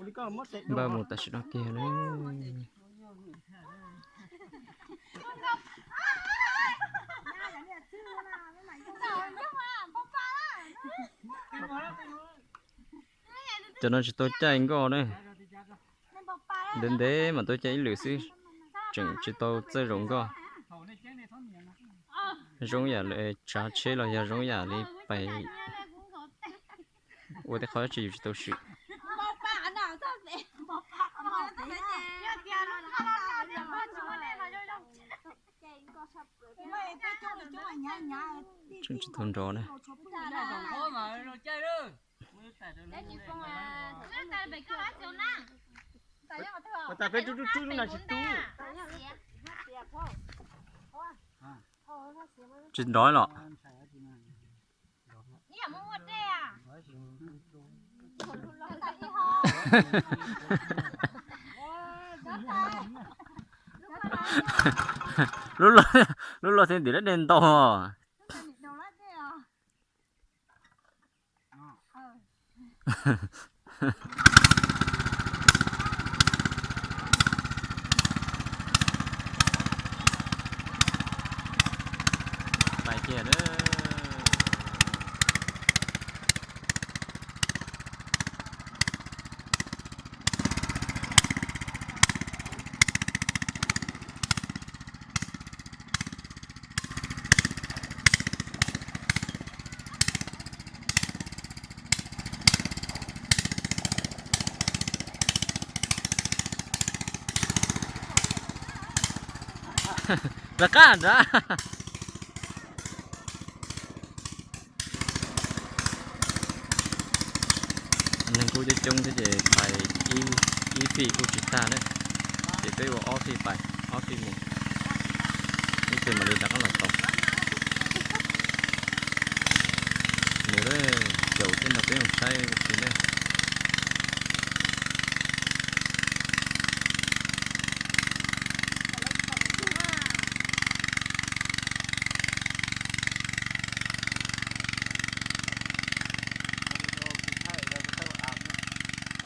Npaj mus tam sim no kiag na. Cov no tsis tau caij nkoj na. Ntev ntev mas tuaj caij ib lwm xwb, tseem tsis tau txawj zaum nkoj. Zoo yam li tsav tsheb los yog zoo yam li pais ua tej qhov tsis yus tsis tau swm. Tseem tsis tau nrov na. Tsis nrov los? Lub, lub loj thiab ntim lab dej ntau. Pais kiag lawm. Lawv qab nrad. Neeg kuj coob coob thiab ces pais ib fij kuj tsis tag na, ces peb ua ob fij pais ob fij mus, ib fij mam li rov qab los tau. Mus lawm, caum thiab no peb mus saib tsis ne.